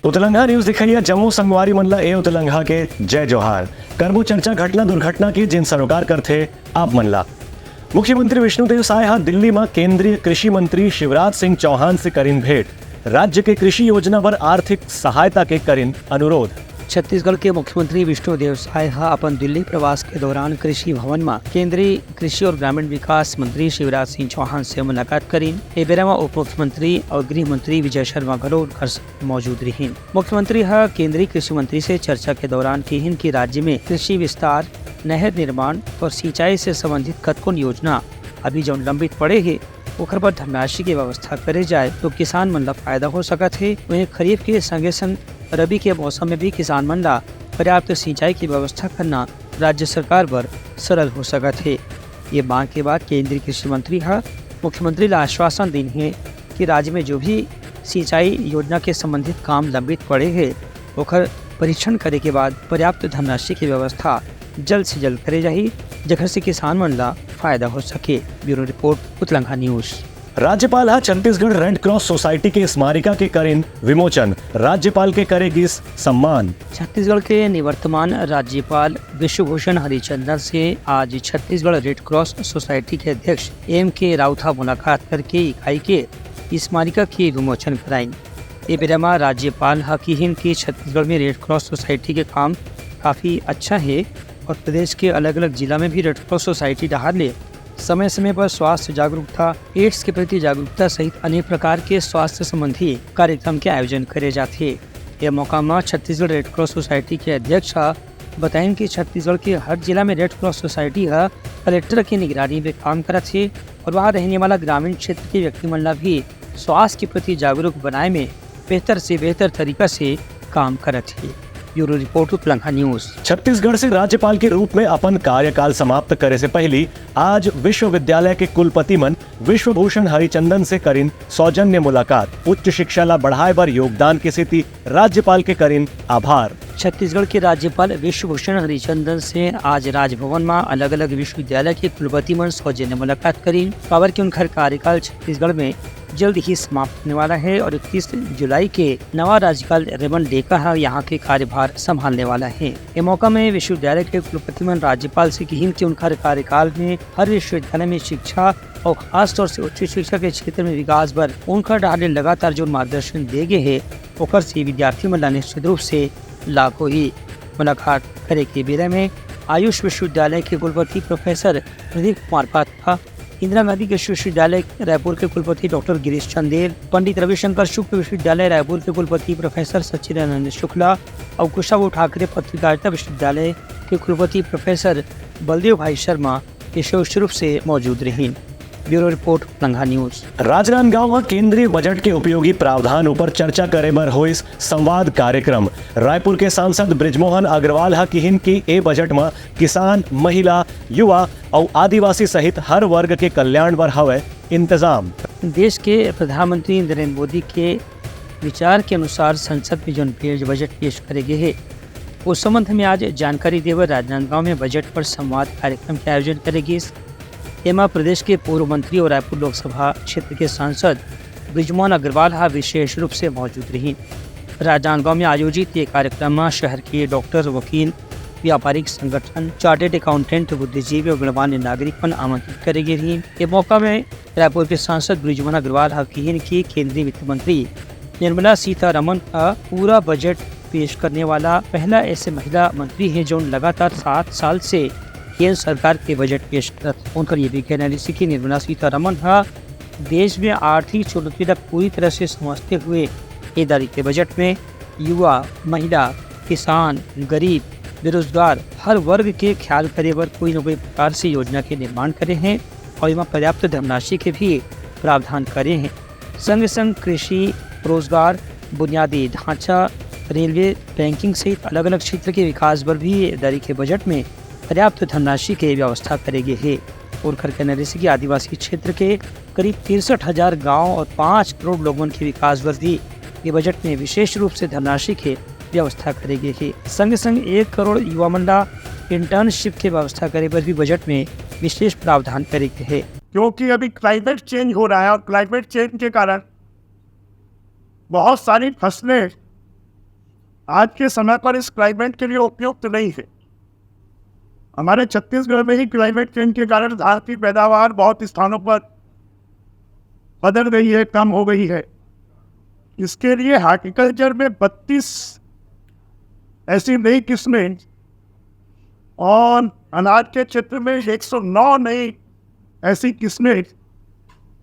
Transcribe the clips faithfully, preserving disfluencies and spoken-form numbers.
उतलंघा news देखइया जम्मो संगवारी मन ला ए उतलंघा के जय जोहार। करबो चर्चा घटना दुर्घटना के, जेन सरोकार करथे आप मन ला। मुख्यमंत्री विष्णुदेव साय ह दिल्ली म केंद्रीय कृषि मंत्री शिवराज सिंह चौहान से करिन भेंट। राज्य के कृषि योजना बर आर्थिक सहायता के करिन अनुरोध। छत्तीसगढ़ के मुख्यमंत्री विष्णुदेव साय ह अपन दिल्ली प्रवास के दौरान कृषि भवन म केंद्रीय कृषि और ग्रामीण विकास मंत्री शिवराज सिंह चौहान से मुलाकात करिन। ए बेरा म उप मुख्यमंत्री और गृह मंत्री विजय शर्मा घलो उनकर संग मौजूद रिहिन। मुख्यमंत्री ह केंद्रीय कृषि मंत्री से चर्चा के दौरान किहिन कि राज्य में कृषि विस्तार, नहर निर्माण और सिंचाई से संबंधित कतकोन योजना अभी जौन लंबित पड़े हे, ओखर बर धनराशि के व्यवस्था करे जाए, तो किसान मन ला फायदा हो सकत हे। वहीं खरीफ के संगे संग रबी के मौसम में भी किसान मन ला पर्याप्त सिंचाई की व्यवस्था करना राज्य सरकार बर सरल हो सकत हे। ये मांग के बाद केंद्रीय कृषि मंत्री ह मुख्यमंत्री ला आश्वासन दीन हे कि राज्य में जो भी सिंचाई योजना के संबंधित काम लंबित पड़े हे, ओखर परीक्षण करे के बाद पर्याप्त धनराशि की व्यवस्था जल्द से जल्द करे जाही, जेखर से किसान मन ला फायदा हो सके। Bureau report, Utlangha news. राज्यपाल ह छत्तीसगढ़ रेड क्रॉस सोसाइटी के स्मारिका के करिन विमोचन, राज्यपाल के करे गिस सम्मान। छत्तीसगढ़ के निवर्तमान राज्यपाल विश्वभूषण हरिचंदन से आज छत्तीसगढ़ रेड क्रॉस सोसाइटी के अध्यक्ष एम के राउत ह मुलाकात करके इकाई के स्मारिका के विमोचन कराइन। ए बेरा म राज्यपाल ह किहिन कि छत्तीसगढ़ में रेड क्रॉस सोसाइटी के काम काफी अच्छा हे और प्रदेश के अलग-अलग जिला में भी रेड क्रॉस सोसाइटी डहार ले समय-समय पर स्वास्थ्य जागरूकता, एड्स के प्रति जागरूकता सहित अनेक प्रकार के स्वास्थ्य संबंधी कार्यक्रम के आयोजन करे जाथे। ये मौका म छत्तीसगढ़ रेड क्रॉस सोसाइटी के अध्यक्ष ह बताइन कि छत्तीसगढ़ के हर जिला में रेड क्रॉस सोसाइटी ह कलेक्टर के निगरानी में काम करत हे और वहां रहने वाला ग्रामीण क्षेत्र के व्यक्ति मन ला भी स्वास्थ्य के प्रति जागरूक बनाए में बेहतर से बेहतर तरीका से काम करत हे। Bureau report, Utlangha news. Chhattisgarh से राज्यपाल के रूप में अपन कार्यकाल समाप्त करे से पहली आज विश्वविद्यालय के कुलपति मन विश्वभूषण हरिचंदन से करिन सौजन्य मुलाकात। उच्च शिक्षा ला बढ़ाए बर योगदान के सेती राज्यपाल के करिन आभार। छत्तीसगढ़ के राज्यपाल विश्वभूषण हरिचंदन से आज राजभवन म अलग-अलग विश्वविद्यालय के कुलपति मन सौजन्य मुलाकात करिन, काबर कि उनकर कार्यकाल छत्तीसगढ़ में जल्द ही समाप्त होने वाला है और इकतीस जुलाई के नवा राज्यपाल रेमन डेका ह यहाँ के कार्यभार संभालने वाला है। ये मौका में विश्वविद्यालय के कुलपति मन राज्यपाल से किहिन कि उनकर कार्यकाल में हर विश्वविद्यालय में शिक्षा और खासतौर से उच्च शिक्षा के क्षेत्र में विकास बर उनकर डहार ले लगातार जो मार्गदर्शन दे गे हे, ओकर से विद्यार्थी मन ला निश्चित रूप से लाभ होही। मुलाकात करे के बेरा में आयुष विश्वविद्यालय के कुलपति प्रोफेसर प्रदीप कुमार पात्रा, इंदिरा गांधी विश्वविद्यालय रायपुर के कुलपति डॉक्टर गिरीश चंदेल, पंडित रविशंकर शुक्ल विश्वविद्यालय रायपुर के कुलपति प्रोफेसर सच्चिदानंद शुक्ला और कुशाभाऊ ठाकरे पत्रकारिता विश्वविद्यालय के कुलपति प्रोफेसर बलदेव भाई शर्मा विशेष रूप से मौजूद रहिन। Bureau report, Utlangha news. Rajnandgaon म केंद्रीय बजट के उपयोगी प्रावधान ऊपर चर्चा करे बर होइस संवाद कार्यक्रम। रायपुर के सांसद बृजमोहन अग्रवाल ह किहिन कि ए बजट म किसान, महिला, युवा अउ आदिवासी सहित हर वर्ग के कल्याण बर हवय इंतजाम। देश के प्रधानमंत्री नरेंद्र मोदी के विचार के अनुसार संसद में जौन पेश बजट पेश करे गे हे, उस संबंध में आज जानकारी देवत राजनांदगांव में बजट पर संवाद कार्यक्रम के आयोजन करे गिस। एमा प्रदेश के पूर्व मंत्री और रायपुर लोकसभा क्षेत्र के सांसद बृजमोहन अग्रवाल ह विशेष रूप से मौजूद रहिन। राजनांदगांव में आयोजित ये कार्यक्रम म शहर के डॉक्टर, वकील, व्यापारिक संगठन, चार्टर्ड अकाउंटेंट, बुद्धिजीवी और गणमान्य नागरिक मन आमंत्रित करे गे रहिन। ये मौका में रायपुर के सांसद बृजमोहन अग्रवाल ह किहिन कि केंद्रीय वित्त मंत्री निर्मला सीतारमन ह पूरा बजट पेश करने वाला पहला ऐसे महिला मंत्री हे, जोन लगातार सात साल से केंद्र सरकार के बजट पेश करत। उनकर ये भी कहना रहिस कि निर्मला सीतारमन ह देश में आर्थिक चुनौती ला पूरी तरह से समझते हुए ये दारी के बजट में युवा, महिला, किसान, गरीब, बेरोजगार हर वर्ग के ख्याल करे बर कोई न कोई प्रकार से योजना के निर्माण करे हैं और एमा पर्याप्त धनराशि के भी प्रावधान करे हैं। संग संग कृषि, रोजगार, बुनियादी ढांचा, रेलवे, बैंकिंग सहित अलग-अलग क्षेत्र के विकास बर भी ये दारी के बजट में पर्याप्त धनराशि के व्यवस्था करे गे हे। उनकर कहना रहिस कि आदिवासी क्षेत्र के करीब तिरसठ हजार गांव और पाँच करोड़ लोगन के विकास बर भी ये बजट में विशेष रूप से धनराशि के व्यवस्था करे गे हे। संग संग एक करोड़ युवा मन ला इंटर्नशिप के व्यवस्था करे बर भी बजट में विशेष प्रावधान करे गे हे। क्योंकि अभी क्लाइमेट चेंज हो रहा है और क्लाइमेट चेंज के कारण बहुत सारी फसलें आज के समय पर इस क्लाइमेट के लिए उपयुक्त नहीं है। हमारे छत्तीसगढ़ में ही क्लाइमेट चेंज के कारण धान की पैदावार बहुत स्थानों पर बदल गई है, कम हो गई है। इसके लिए हॉर्टिकल्चर में बत्तीस ऐसी नई किस्में और अनाज के क्षेत्र में एक सौ नौ नई ऐसी किस्में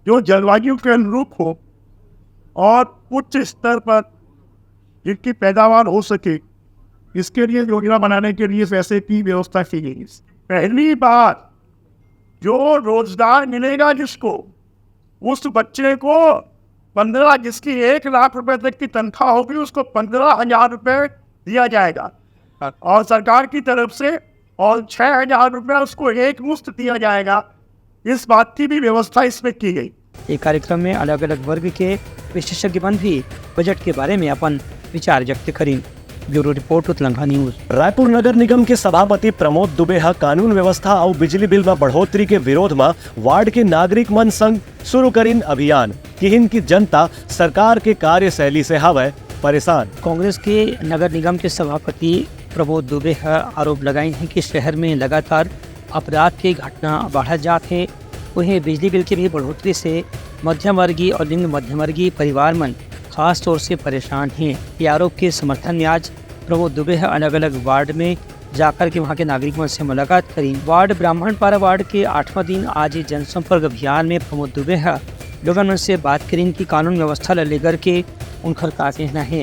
जो जलवायु के अनुरूप हो और उच्च स्तर पर जिनकी पैदावार हो सके, इसके लिए योजना बनाने के लिए पैसे की व्यवस्था की गई है। पहली बार जो रोजगार मिलेगा जिसको, उस बच्चे को पंद्रह, जिसकी एक लाख रुपए तक की तनख्वाह होगी, उसको पंद्रह हजार रुपए दिया जाएगा और सरकार की तरफ से, और छह हजार रुपए उसको एक मुश्त दिया जाएगा। इस बात की भी व्यवस्था इसमें की गई। ये कार्यक्रम में अलग-अलग वर्ग के विशेषज्ञ मन भी बजट के बारे में अपन विचार व्यक्त करिन। Bureau report, Utlangha news. Raipur नगर निगम के सभापति प्रमोद दुबे ह कानून व्यवस्था अउ बिजली बिल म बढ़ोतरी के विरोध म वार्ड के नागरिक मन संग शुरू करिन अभियान। किहिन कि जनता सरकार के कार्यशैली से हवय परेशान। कांग्रेस के नगर निगम के सभापति प्रमोद दुबे ह आरोप लगाइन हे कि शहर में लगातार अपराध के घटना बढ़त जात हे। उहें, बिजली बिल के भी बढ़ोतरी से मध्यम वर्गीय और निम्न मध्यम वर्गीय परिवार मन खास तौर से परेशान हे। ये आरोप के समर्थन में आज प्रमोद दुबे ह अलग-अलग वार्ड में जाकर के वहां के नागरिक मन से मुलाकात करिन। वार्ड ब्राह्मणपारा वार्ड के आठवां दिन आज ये जनसंपर्क अभियान में प्रमोद दुबे ह लोगन मन से बात करिन कि कानून व्यवस्था ल लेकर के उनकर का कहना हे।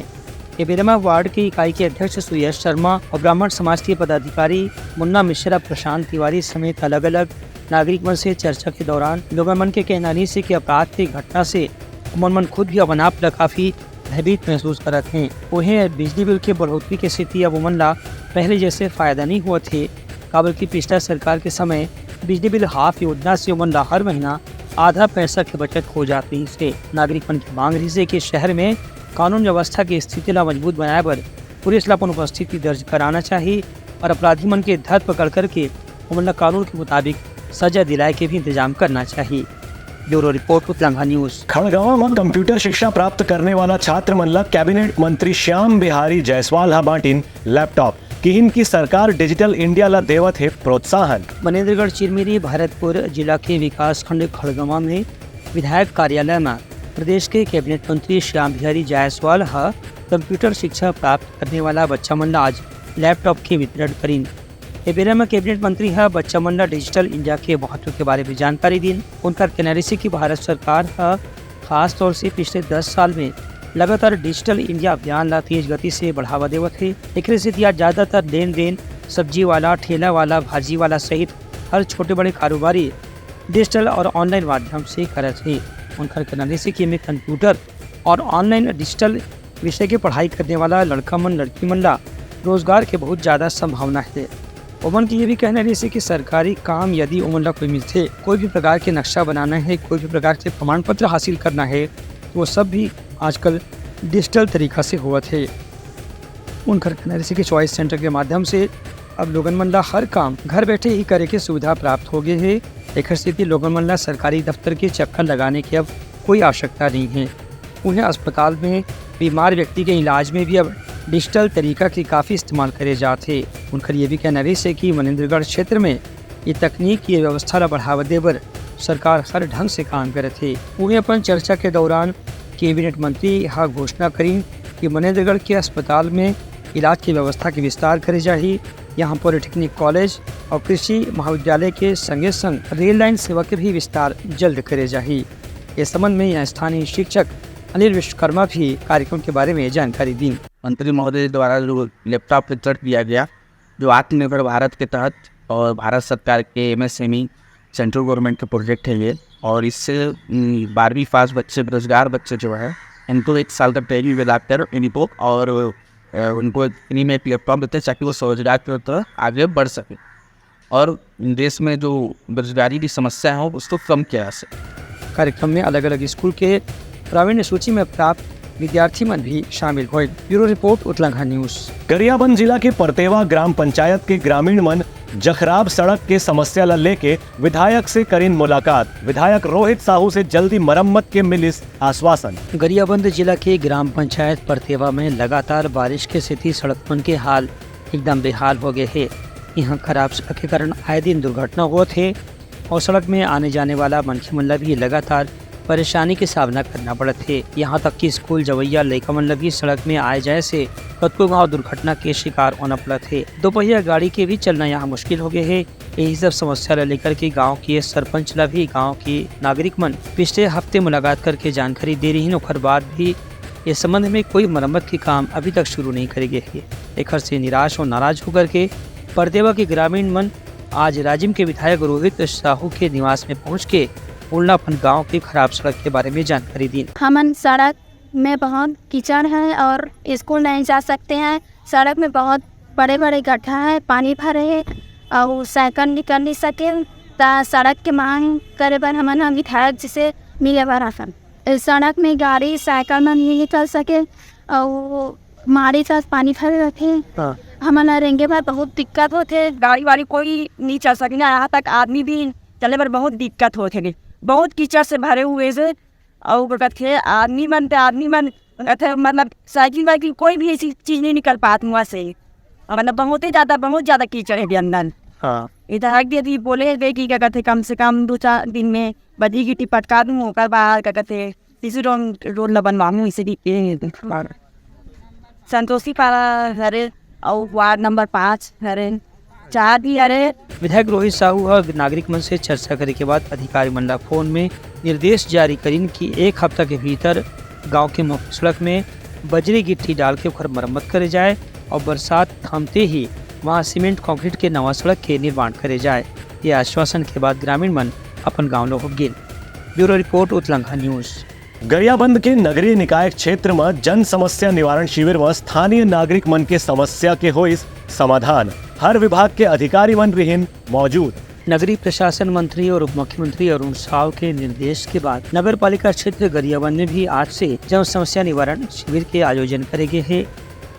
ये बेरा म वार्ड के इकाई के अध्यक्ष सुयश शर्मा और ब्राह्मण समाज के पदाधिकारी मुन्ना मिश्रा, प्रशांत तिवारी समेत अलग-अलग नागरिक मन से चर्चा के दौरान लोगन मन के कहना रहिस हे कि अपराध के घटना से उमन मन खुद भी अपन आप ल काफी भयभीत महसूस करत हें। उहें, बिजली बिल के बढ़ोतरी के सेती अब उमन ला पहले जैसे फायदा नहीं होवत हे, काबर कि पिछला सरकार के समय बिजली बिल हाफ योजना से उमन ला हर महीना आधा पैसा के बचत हो जात रहिस हे। नागरिक मन के मांग रहिस हे कि शहर में कानून व्यवस्था के स्थिति ला मजबूत बनाए बर पुलिस ला अपन उपस्थिति दर्ज कराना चाही और अपराधी मन के धर पकड़ करके उमन ला कानून के मुताबिक सजा दिलाए के भी इंतजाम करना चाही। Bureau report, Utlangha news. Khadgawan म कंप्यूटर शिक्षा प्राप्त करने वाला छात्र मन ला कैबिनेट मंत्री श्याम बिहारी जायसवाल ह बांटिन लैपटॉप। किहिन कि सरकार डिजिटल इंडिया ला देवत हे प्रोत्साहन। मनेंद्रगढ़ चिरमिरी भरतपुर जिला के विकासखंड खड़गवां में विधायक कार्यालय में प्रदेश के कैबिनेट मंत्री श्याम बिहारी जायसवाल ह कंप्यूटर शिक्षा प्राप्त करने वाला बच्चा मन ला आज लैपटॉप के वितरण करिन। ए बेरा म कैबिनेट मंत्री ह बच्चा मन ला डिजिटल इंडिया के महत्व के बारे में जानकारी दिन। उनकर कहना रहिस कि भारत सरकार ह खास तौर से पिछले दस साल में लगातार डिजिटल इंडिया अभियान ला तेज गति से बढ़ावा देवत हे। एकरे सेती आज ज्यादातर लेन देन सब्जी वाला, ठेला वाला, भाजी वाला सहित हर छोटे बड़े कारोबारी डिजिटल और ऑनलाइन माध्यम से करत हे। उनकर कहना रहिस कि एमे कंप्यूटर और ऑनलाइन डिजिटल विषय के पढ़ाई करने वाला लड़का मन, लड़की मन ला रोजगार के बहुत ज्यादा संभावना हे। ओमन के ये भी कहना रहिस कि सरकारी काम यदि ओमन ला कोई मिलथे, कोई भी प्रकार के नक्शा बनाना हे, कोई भी प्रकार के प्रमाण पत्र हासिल करना हे, तो वो सब भी आजकल डिजिटल तरीका से होवत हे। उनकर कहना रहिस कि चॉइस सेंटर के माध्यम से अब लोगन मन ला हर काम घर बैठे ही करे के सुविधा प्राप्त हो गए हे। एखर सेती लोगन मन ला सरकारी दफ्तर के चक्कर लगाने के अब कोई आवश्यकता नहीं है। उन्हें अस्पताल में बीमार व्यक्ति के इलाज में भी अब डिजिटल तरीका के काफ़ी इस्तेमाल करे जात हे। उनकर ये भी कहना रहिस हे कि मनेंद्रगढ़ क्षेत्र में ये तकनीक, ये व्यवस्था ला बढ़ावा दे बर सरकार हर ढंग से काम करत हे। उहें, अपन चर्चा के दौरान कैबिनेट मंत्री ह घोषणा करिन कि मनेंद्रगढ़ के अस्पताल में इलाज की व्यवस्था के विस्तार करे जाही। यहाँ पॉलिटेक्निक कॉलेज और कृषि महाविद्यालय के संगे संग रेल लाइन सेवा के भी विस्तार जल्द करे जाही। इस संबंध में यहाँ स्थानीय शिक्षक अनिल विश्वकर्मा भी कार्यक्रम के बारे में जानकारी दी। मंत्री महोदय द्वारा जो लैपटॉप वितरण किया गया, जो आत्मनिर्भर भारत के तहत और भारत सरकार के एमएसएमई, सेंट्रल गवर्नमेंट का प्रोजेक्ट है ये, और इससे उम, बारहवीं पास बच्चे, बेरोजगार बच्चे जो है, इनको एक साल तक ट्रेनिंग दिलाकर इनको और अ, उनको फ्री में एक लैपटॉप देते हैं, ताकि वो स्वरोजगार की तरफ आगे बढ़ सके और देश में जो बेरोजगारी की समस्या है, उसको कम किया जा सके। कार्यक्रम में अलग-अलग स्कूल के प्रावीण्य सूची में प्राप्त विद्यार्थी मन भी शामिल होए। Bureau report, Utlangha news. Gariaband जिला के परतेवा ग्राम पंचायत के ग्रामीण मन जखराब सड़क के समस्या ल लेके विधायक से करिन मुलाकात। विधायक रोहित साहू से जल्दी मरम्मत के मिलिस आश्वासन। गरियाबंद जिला के ग्राम पंचायत परतेवा में लगातार बारिश के सेती सड़क मन के हाल एकदम बेहाल हो गए हे। यहाँ खराब सड़क के कारण आए दिन दुर्घटना होत हे और सड़क में आने जाने वाला मनखे मन ला भी लगातार परेशानी के सामना करना पड़त हे। यहाँ तक कि स्कूल जवैया लइका मन ला भी सड़क में आए जाए से कतको घाव दुर्घटना के शिकार होना पड़त हे। दोपहिया गाड़ी के भी चलना यहाँ मुश्किल हो गए हे। यही सब समस्या ला लेकर के गांव के सरपंच ला भी गांव के नागरिक मन पिछले हफ्ते मुलाकात करके जानकारी दे रहिन, ओकर बाद भी ये संबंध में कोई मरम्मत के काम अभी तक शुरू नहीं करे गए हे। एखर से निराश और नाराज होकर के परतेवा के ग्रामीण मन आज राजिम के विधायक रोहित साहू के निवास में पहुंच के उनला अपन गांव के खराब सड़क के बारे में जानकारी दीन। हमन सड़क में बहुत कीचड़ है और स्कूल नहीं जा सकते हैं। सड़क में बहुत बड़े-बड़े गड्ढा है, पानी भरे है और साइकिल निकल नहीं सके। त सड़क के मांग करे बर हमन ह विधायक जी से मिले बर आथन। सड़क में गाड़ी, साइकिल मन नहीं निकल सके और माड़ी सा पानी भरे रहथे। हाँ। हमन ला रेंगे बर बहुत दिक्कत होथे। गाड़ी वाड़ी कोई नहीं चल सके ना, यहाँ तक आदमी भी चले बर बहुत दिक्कत होथे। बहुत कीचड़ से भरे हुए से, अउ का कथे आदमी मन ते आदमी मन कथे मतलब साइकिल वाइकिल कोई भी ऐसी चीज नहीं निकल पात हुआ से। मतलब बहुत ही ज्यादा, बहुत ज्यादा कीचड़ है भी अंदर। हाँ। इधर हक दे दी बोले गए कि का कथे कम से कम दो चार दिन में बजरी गिट्टी पटका दूँ, ओकर बाद का कथे सीसी रोड, रोड ला बनवाऊँ, इसे भी संतोषी पारा हरे अउ वार्ड नंबर पाँच हरे, चार भी हरे। विधायक रोहित साहू ह नागरिक मन से चर्चा करे के बाद अधिकारी मन ला फोन में निर्देश जारी करिन कि एक हफ्ता के भीतर गांव के मुख्य सड़क में बजरी गिट्टी डाल के ओकर मरम्मत करे जाए और बरसात थमते ही वहां सीमेंट कंक्रीट के नवा सड़क के निर्माण करे जाए। ये आश्वासन के बाद ग्रामीण मन अपन गांव लौट गिन। Bureau report, Utlangha news. Gariaband के नगरीय निकाय क्षेत्र म जन समस्या निवारण शिविर म स्थानीय नागरिक मन के समस्या के होइस समाधान। हर विभाग के अधिकारी मन रिहिन मौजूद। नगरीय प्रशासन मंत्री और उप मुख्यमंत्री अरुण साव के निर्देश के बाद नगर पालिका क्षेत्र गरियाबंद में भी आज से जन समस्या निवारण शिविर के आयोजन करे गे हे।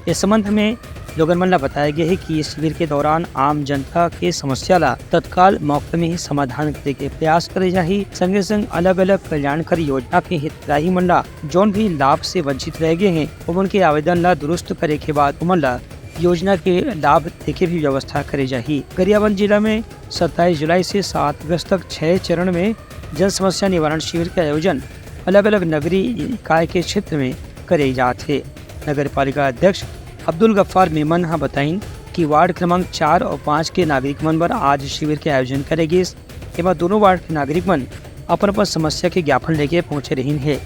इस संबंध में लोगन मन ला बताया गया है कि इस शिविर के दौरान आम जनता के समस्या ला तत्काल मौके में ही समाधान करे के प्रयास करे जाही। संगे संग अलग-अलग कल्याणकारी योजना के हितग्राही मन ला जौन भी लाभ से वंचित रह गए हैं, ओमन के आवेदन ला दुरुस्त करे के बाद ओमन ला योजना के लाभ देके भी व्यवस्था करे जाही। गरियाबंद जिला में सत्ताईस जुलाई से सात अगस्त तक छह चरण में जन समस्या निवारण शिविर के आयोजन अलग-अलग नगरीय इकाई के क्षेत्र में करे जात हे। नगर पालिका अध्यक्ष अब्दुल गफ्फार मेमन ह बताइन कि वार्ड क्रमांक चार और पाँच के नागरिक मन बर आज शिविर के आयोजन करे गिस। एमा दोनों वार्ड के नागरिक मन अपन-अपन समस्या के ज्ञापन लेके पहुंचे रहिन हे।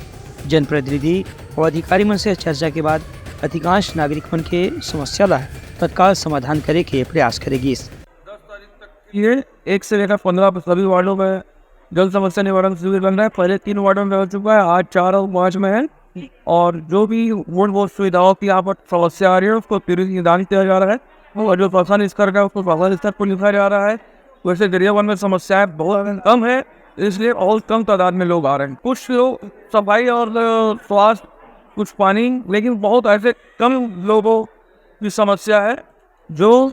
जनप्रतिनिधि और अधिकारी मन से चर्चा के बाद अधिकांश नागरिक मन के समस्या ला तत्काल समाधान करे के प्रयास करे गिस। ये एक से लेकर पन्द्रह सभी वार्डों में जन समस्या निवारण शिविर बन रहा है। पहले तीन वार्डों में हो चुका है, आज चार और पाँच में है। और जो भी मूलभूत सुविधाओं की यहाँ पर समस्या आ रही है, उसको त्वरित निदान किया जा रहा है। और जो शासन स्तर का है, उसको शासन स्तर पर लिखा जा रहा है। वैसे गरियाबंद में समस्याएं बहुत कम है, इसलिए बहुत कम तादाद में लोग आ रहे हैं। कुछ लोग सफाई और, अ, स्वास्थ्य, कुछ पानी, लेकिन बहुत ऐसे कम लोगों की समस्या है जो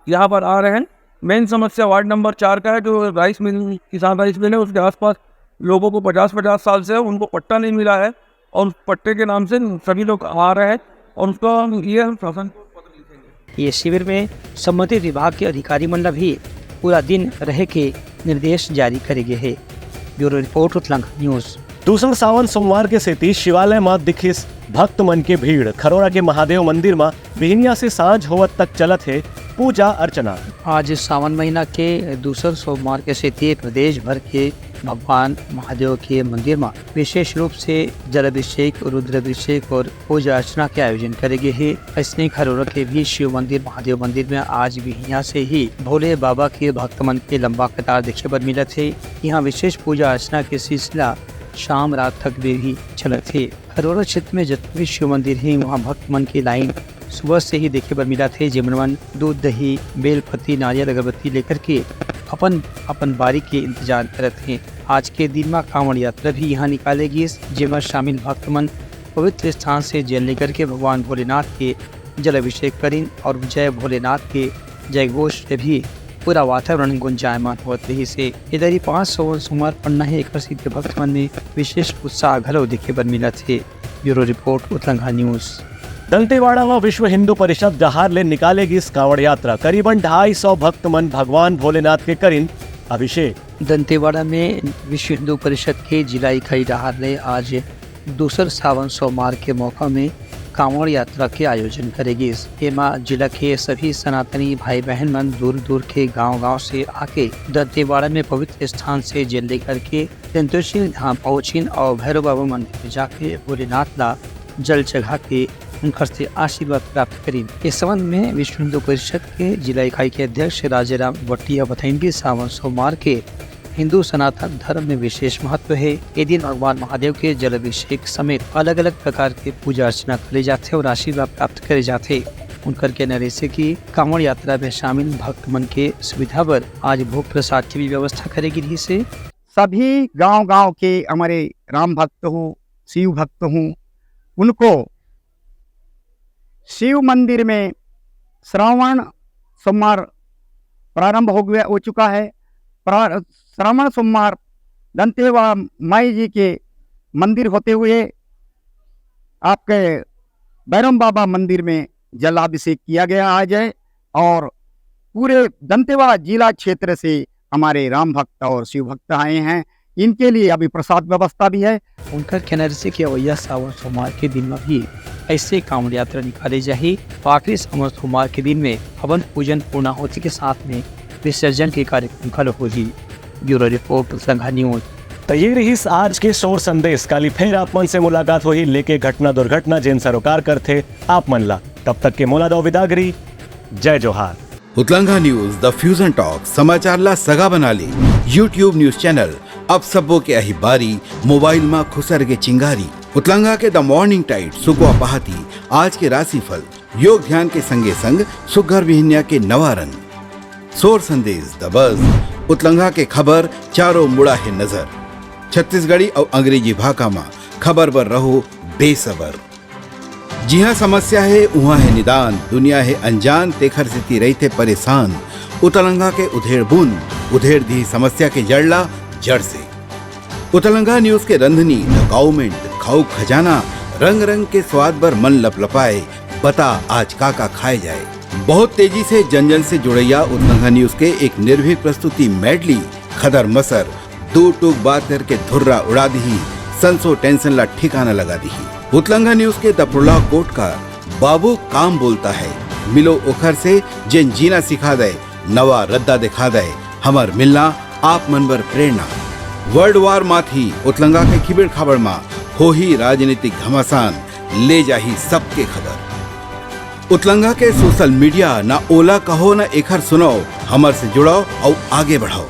यहाँ पर आ रहे हैं। मेन समस्या वार्ड नंबर चार का है, जो राइस मिल, किसान राइस मिल है, उसके आसपास लोगों को पचास पचास साल से उनको पट्टा नहीं मिला है और उस पट्टे के नाम से सभी लोग आ रहे हैं और उसका हम, ये हम शासन को पत्र लिखेंगे। ये शिविर में संबंधित विभाग के अधिकारी मन ला भी पूरा दिन रहे के निर्देश जारी करे गे हे। Bureau report, Utlang news. दूसर सावन सोमवार के सेती शिवालय म दिखिस भक्त मन के भीड़। खरोरा के महादेव मंदिर म बिहनिया से सांझ होवत तक चलत हे पूजा अर्चना। आज सावन महीना के दूसर सोमवार के सेती प्रदेश भर के भगवान महादेव के मंदिर म विशेष रूप से जलाभिषेक, रुद्राभिषेक और पूजा अर्चना के आयोजन करे गे हे। अइसने खरोरा के भी शिव मंदिर, महादेव मंदिर में आज बिहनिया से ही भोले बाबा के भक्त मन के लंबा कतार देखे बर मिलत हे। यहाँ विशेष पूजा अर्चना के सिलसिला शाम रात तक भी चलत हे। खरोरा क्षेत्र में जतने भी शिव मंदिर हे, वहाँ भक्त मन के लाइन सुबह से ही देखे बर मिलत हे, जेमन मन दूध, दही, बेल पत्ती, नारियल, अगरबत्ती लेकर के अपन, अपन बारी के इंतजार करत हे। आज के दिन म कांवड़ यात्रा भी यहाँ निकाले गिस, जेमा शामिल भक्त मन पवित्र स्थान से जल लेकर के भगवान भोलेनाथ के जल अभिषेक करिन और जय भोलेनाथ के जय घोष से भी पूरा वातावरण गुंजायमान होत रहिस हे। इधर ही पाँच सौ सोमवार पड़ना हे, एकर सेती भक्त मन में विशेष उत्साह घलो देखे बर मिलत हे। Bureau report, Utlanga news. Dantewada म विश्व हिंदू परिषद डहार ले निकाले गिस कांवड़ यात्रा। करीबन ढाई सौ भक्त मन भगवान भोलेनाथ के करिन अभिषेक। दंतेवाड़ा में विश्व हिंदू परिषद के जिला इकाई डहार ले आज दूसर सावन सोमवार के मौका में कांवड़ यात्रा के आयोजन करे गिस। एमा जिला के सभी सनातनी भाई बहन मन दूर दूर के गांव-गांव से आके दंतेवाड़ा में पवित्र स्थान से जल लेकर के संतोषी धाम पहुंचिन और भैरव बाबा मंदिर में जाके भोलेनाथ ला जल चढ़ा के उनकर से आशीर्वाद प्राप्त करिन। इस संबंध में विश्व हिंदू परिषद के जिला इकाई के अध्यक्ष राजेराम वट्टिया बताइन कि सावन सोमवार के हिंदू सनातन धर्म में विशेष महत्व हे। ए दिन भगवान महादेव के जल अभिषेक समेत अलग-अलग प्रकार के पूजा अर्चना करे जाथे और आशीर्वाद प्राप्त करे जाथे। उनकर कहना रहिसे कि कांवड़ यात्रा में शामिल भक्त मन के सुविधा बर आज भोग प्रसाद के भी व्यवस्था करे गे रहिसे। सभी गांव-गांव के हमारे राम भक्त हो, शिव भक्त हो, उनको शिव मंदिर में श्रावण सोमवार प्रारंभ हो गया, हो चुका है। प्रा-, श्रावण सोमवार दंतेवाड़ा माई जी के मंदिर होते हुए आपके भैरम बाबा मंदिर में जलाभिषेक किया गया आज है और पूरे दंतेवाड़ा जिला क्षेत्र से हमारे राम भक्त और शिव भक्त आए हैं। इनके लिए अभी प्रसाद व्यवस्था भी है। उनकर कहना रहिसे कि अवइया सावन सोमवार के दिन में भी ऐसे कांवड़ यात्रा निकाले जाही। आखिरी सावन सोमवार के दिन में हवन पूजन पूर्णाहुति के साथ में विसर्जन के कार्यक्रम घलो होही। ब्यूरो रिपोर्ट, संघा न्यूज। त ये रहिस आज के शोर संदेश। काली फेर आप मन से मुलाकात होही, लेके घटना दुर्घटना जेन सरोकार करथे आप मन ला। तब तक के मोला दो विदागरी। जय जोहार। उतलंगा न्यूज, द फ्यूजन टॉक, समाचार ला सगा बना ले। YouTube न्यूज चैनल, अब सबो के आही बारी, मोबाइल मा खुसर के चिंगारी। उतलंगा के द मॉर्निंग टाइड, सुकवा पहाती, आज के राशिफल, योग ध्यान के संगे संग सुग्घर बिहनिया के नवा रंग। शोर संदेश, द बज, उतलंगा के खबर, चारों मुड़ा हे नजर। छत्तीसगढ़ी अउ अंग्रेजी भाखा मा खबर बर रहो बेसबर। जिहाँ समस्या हे, उहाँ हे निदान, दुनिया हे अनजान, तेखर सेती रहिथे परेशान। उतलंगा के उधेड़ बुन, उधेड़ दिही समस्या के जड़ ला जड़ से। उतलंगा न्यूज के रंधनी, द काउमेंट, खाऊ खजाना, रंग रंग के स्वाद बर मन लपलपाए, बता आज का का खाए जाए। बहुत तेजी से जन जन से जुड़ैया उतलंगा न्यूज के एक निर्भीक प्रस्तुति मेडली, खदर मसर, दू टूक बात करके धुर्रा उड़ा दिही, संसो टेंशन ला ठिकाना लगा दिही। उतलंगा न्यूज के द प्रोलॉग कोट का बाबू काम बोलता है, मिलो ओखर से जेन जीना सिखा दे, नवा रद्दा दिखा दे, हमर मिलना आप मन बर प्रेरणा। वर्ल्ड वार माथी उतलंगा के खिबेड़ खाबड़ मा होही राजनीतिक घमासान, ले जाही सबके खबर। उतलंगा के सोशल मीडिया, ना ओला कहो ना एखर सुनाओ, हमर से जुड़ाओ अउ आगे बढ़ाओ।